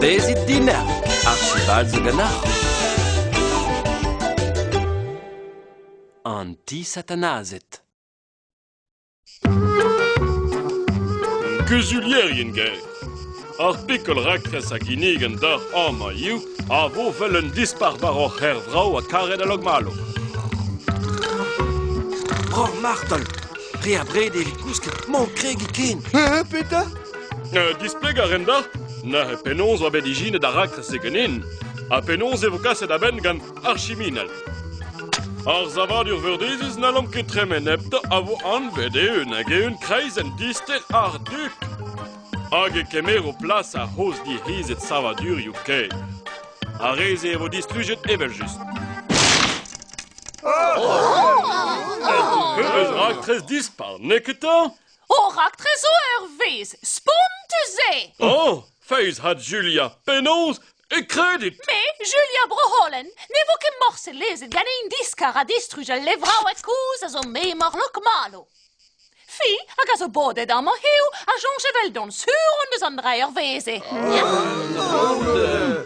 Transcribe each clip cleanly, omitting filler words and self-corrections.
Bezit dinec'h, Archibald zo ganeoc'h. An ti satanazet. Kuzulierien-gêr. Ar pikol raktres a ginnigan deoc'h amañ hiziv a vo 'vel un dispac'h war hor c'hêr vrav ha karet a Lokmalo. Broc'h Martol, re abred evit kousket, 'mañ o kregiñ ken. Petra? Displegañ a ran deoc'h neuze penaos oa bet ijinet ar raktres-se ganin ha penaos e vo kaset a-benn gant Ar chiminal. Ar savadur veurdezus n'hallomp ket tremen heptañ a vo anvet eeun-hag-eeun kreizenn dister ar Duk. Hag e kemero plas ar c'hozh dic'hizet savadurioù kêr. Ar re-se e vo distrujet evel-just. Pebezh raktres dispar, n'eo ket 'ta? Ho raktres zo ur vezh spontus eo! Oh, feiz ha Julia, penaos E kredit! Me, Julia Bro-Holen, ne vo ket morse lezet ganin diskar ha distruj al levraoueg kozh a zo memor Lokmalo. Fi, hag a zo bodet amañ hiziv, a soñj eveldon sur on eus an dra er wezh-se.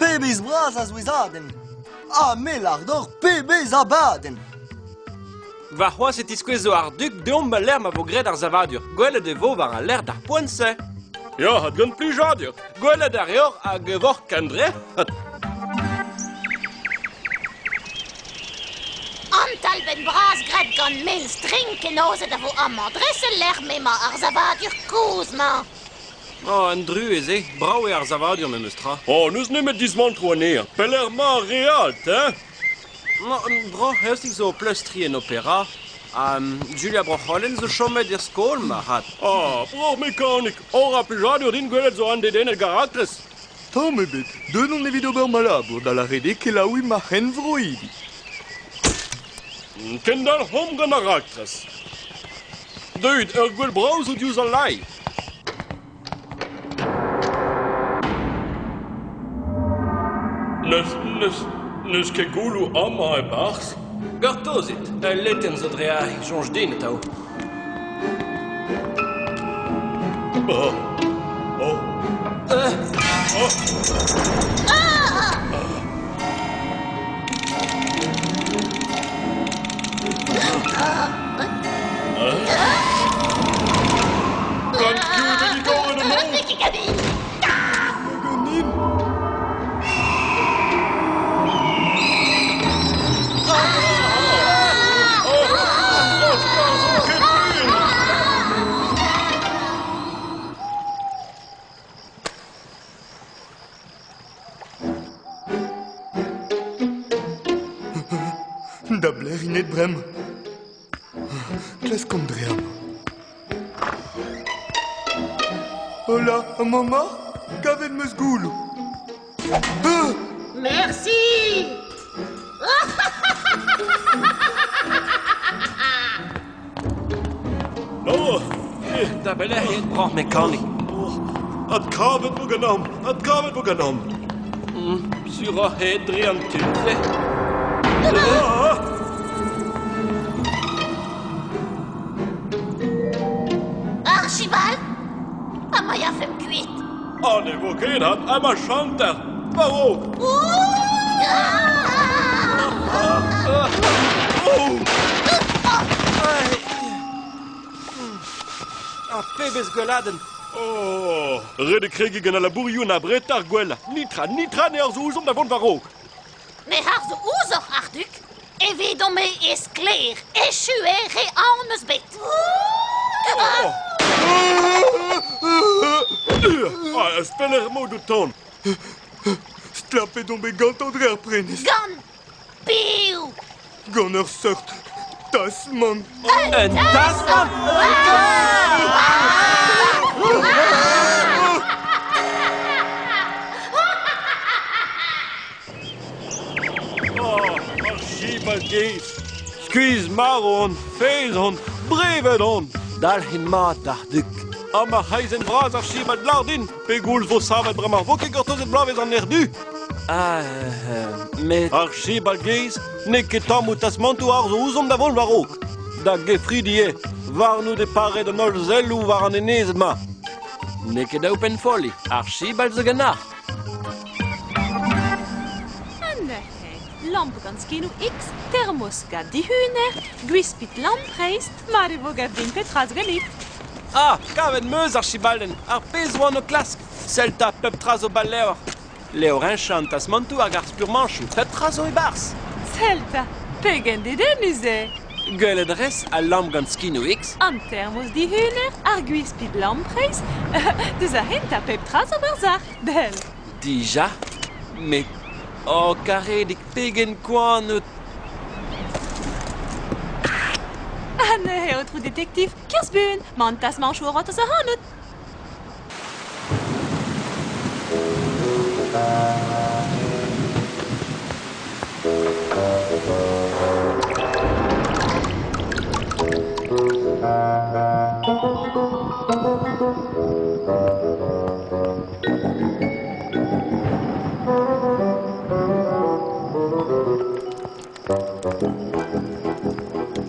Pebezh bras a souezhadenn! Ha me 'lâr deoc'h pebezh abadenn! Warc'hoazh e tiskouezo ar dug deomp al lec'h ma vo graet ar savadur. Gwelet e vo war al lec'h d'ar poent-se. Ya, gant plijadur. Gwelet a reoc'h hag e voc'h kendrec'het. An talbenn bras graet gant mel strink ennozet a vo amañ dres el lec'h m'emañ ar savadur kozh-mañ. Oh, un druez eo. Brav eo ar savadur memes tra. Oh, n'eus nemet dismantroù anezhañ. Pelec'h 'mañ ar re all, te? Broc'h Eostig zo o pleustriñ en opera. Ha Julia Broc'holen zo chomet er skol marc'had. Ah, broc'h mekanik, hor a plijadur din gwelet zo an dedennet gant raktres. Tamm ebet, deuet on evit ober ma labour da lâret eo kelaouiñ ma c'henvroidi. Kendalc'homp gant ar raktres. Deuit, ur gwel brav zo diouzh al lae. N'eus, n'eus, n'eus ket gouloù amañ e-barzh. Gortozit, ul letern zo dre aze, soñj din atav. Oh. Oh. Oh. Gant piv eo digoret an nor? Ganin Da blerinet bremañ. Klaskomp dre amañ. Hola, amañ 'ma? Kavet 'm eus gouloù. Ah Merci Oh, Da belec'h eo broc'h mekanik? Adkavet vo ganeomp, adkavet vo ganeomp. Suroc'h eo dre an tu-se. Archibald Ha ma yafemp kuit Ah, ne vo ket, ha ma chanter War-raok Ah, pebezh gweladenn! Oh, ret eo kregiñ gant al labourioù an abretañ ar gwellañ. Netra, netra ne harzo ouzhomp da vont war-raok. Me harzo ouzhoc'h, Arduc. Evidon-me eo sklaer. Echu eo re aon eus bet. Oh. Ah, speler emaout o tont. Stlapet on bet gantañ dre ar prenestr. Gant piv? Gant ur seurt tasmant. Un tasmant? Oh, ar chibal gaezh. Skuizh-marv on, faezh on, brevet on. Dalc'hit mat d'ar duk. Ha ma c'hreizenn vras ar chibal lâr din pegoulz vo savet bremañ 'vo ket gortozet bloavezh an erdu. Ah, met... Ar chibal gaezh n'eo ket tammoù tasmantoù ar zo ouzhomp da vont war-raok. Da gefridi eo, warnout e pared an holl selloù war an enezenn-mañ. N'eo ket dav pennfolliñ, Archibald zo ganeoc'h. Ha neuze, lamp gant skinoù X, termos gant dihuner, gwispid lampreist, mat e vo gav din petra zo ganit. Ah, kavet 'm eus Archibaldenn, ar pezh 'oan o klask. Sell 'ta, pep tra zo 'ba levr. Levr heñchañ an tasmantoù hag ar spurmañchoù, pep tra zo e-barzh. Sell 'ta, pegen dedennus eo! Gwelet 'rez al lamp gant skinoù X? An termos dihuner, ar gwispid lampreist, deus ar c'hentañ pep tra zo 'barzh sac'h, del. Dija? Met, oh karedig, pegen koant out! Ha neuze, aotrou detektiv, kerzh buan, 'mañ an tasmañchoù o c'hortoz ac'hanout.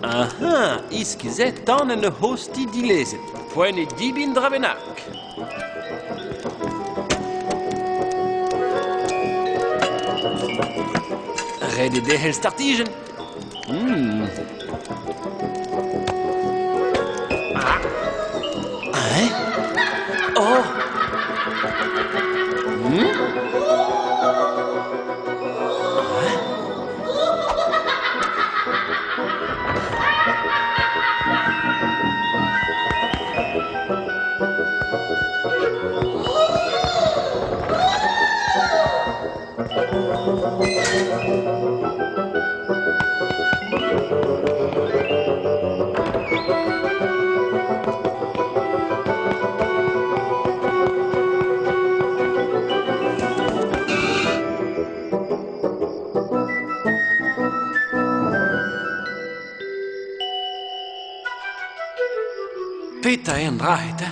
Aha, iskis eo tan en ur c'hozh ti dilezet. Poent eo debriñ un dra bennak. Ret eo derc'hel startijenn. Ah. Hein? Oh! Hein? Petra eo an dra-se 'ta?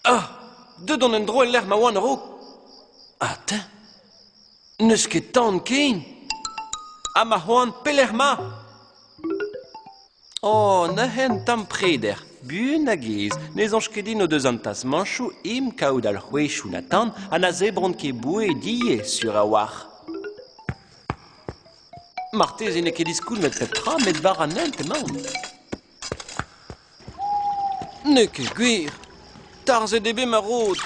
Ah! Deut on en-dro el lec'h ma oan a-raok. Ah, 'ta! N'eus ket tan ken. Ha ma c'hoant pelec'h 'ma? Oh, neuze un tamm preder. Buan hag aes, ne soñj ket din o deus an tasmañchoù imp kaout alc'hwezhioù na tan ha na zebront ket boued ivez, sur a-walc'h. Marteze n'eo ket diskoulmet pep tra met war an hent emaon. N'eo ket gwir. Tarzhet eo bet ma rod.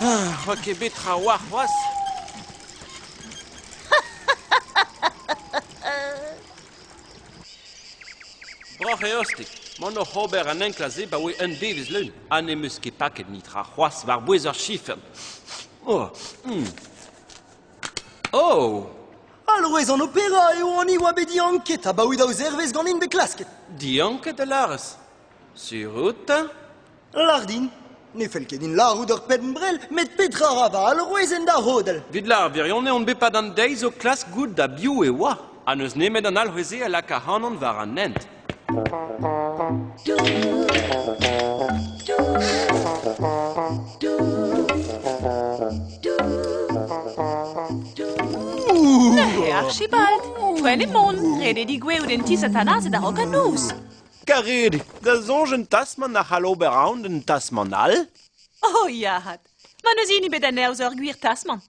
Ah, 'oa ket bet trawalc'h c'hoazh. Broc'h eostig, 'maon oc'h ober an enklask-se 'baoe un devezh leun ha n'em eus ket paket netra c'hoazh war-bouez ur chifern. Oh, Oh! Alrouez an opera eo an hini 'oa bet dianket abaoe daou zervezh ganin bet klasket. Dianket a lârez. Sur out 'ta? Lâr din. Ne fell ket din lârout ur penn-brell, met petra 'ra va alrouez en da rodell? Vit lâr wirionez on bet 'pad an deiz o klask goût da biv e oa. Ha n'eus nemet an alc'hwez-se a lak ac'hanon war an hent. Neuze Archibald, poent eo mont, ret eo digouezhout en ti satanazet a-raok an noz. Karedig, da soñj un tasmant a c'hall ober aon d'un tasmant all? Oh ya 'vat, ma n'eus hini bet anezho ur gwir tasmant.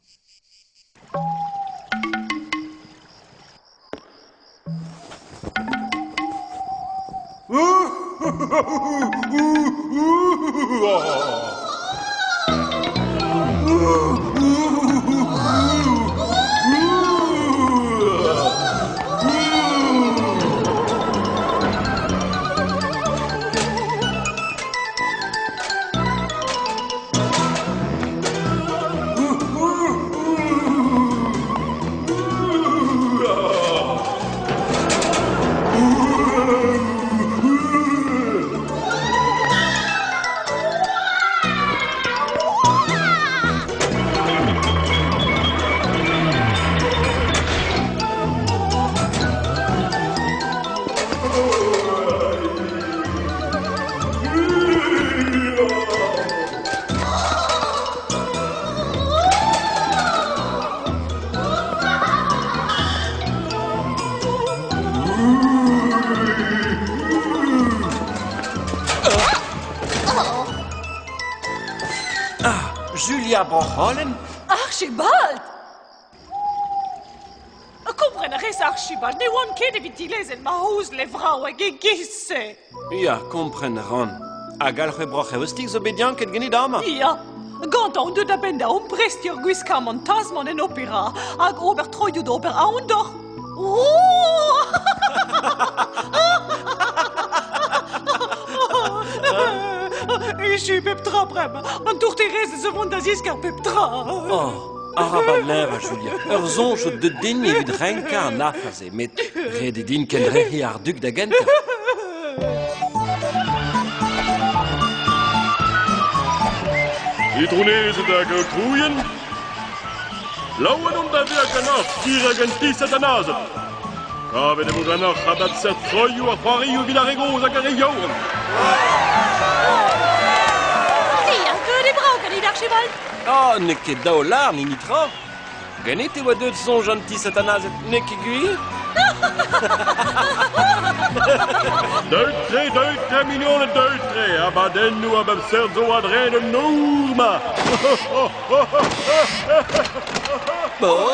Ah, Julia Bro-C'holen? Archibald! Kompren a rez, Archibald, ne oan ket evit dilezel ma c'hozh levraoueg e-giz-se. Ya, kompren a ran. Hag alc'hwez Broc'h-Eostig zo bet dianket ganit amañ? Ya, gantañ on deuet a-benn da amprestiñ ur gwiskamant tasmant en opera hag ober troioù d'ober aon deoc'h. Oh! Echu pep tra bremañ. An tourterezed zo vont da ziskar pep tra. Oh, arabat leñvañ, Julia. Ur soñj zo deut din evit renkañ an afer-se, met ret eo din kendrec'hiñ ar dug da gentañ. Itronezed hag aotrouien, laouen on da vezañ ganeoc'h dirak an ti satanazet. Kavet e vo ganeoc'h a-bep seurt troioù ha c'hoarioù evit ar re gozh hag ar re yaouank. Ya, deuet eo brav ganit, Archibald. Ah, n'eo ket dav lâr, ni tra. Ganit e oa deuet soñj an ti satanazet, n'eo ket gwir? Deuit-tre, deuit-tre, mignoned, deuit-tre! Abadennoù a bep seurt zo a-dreñv an noz-mañ! Oh!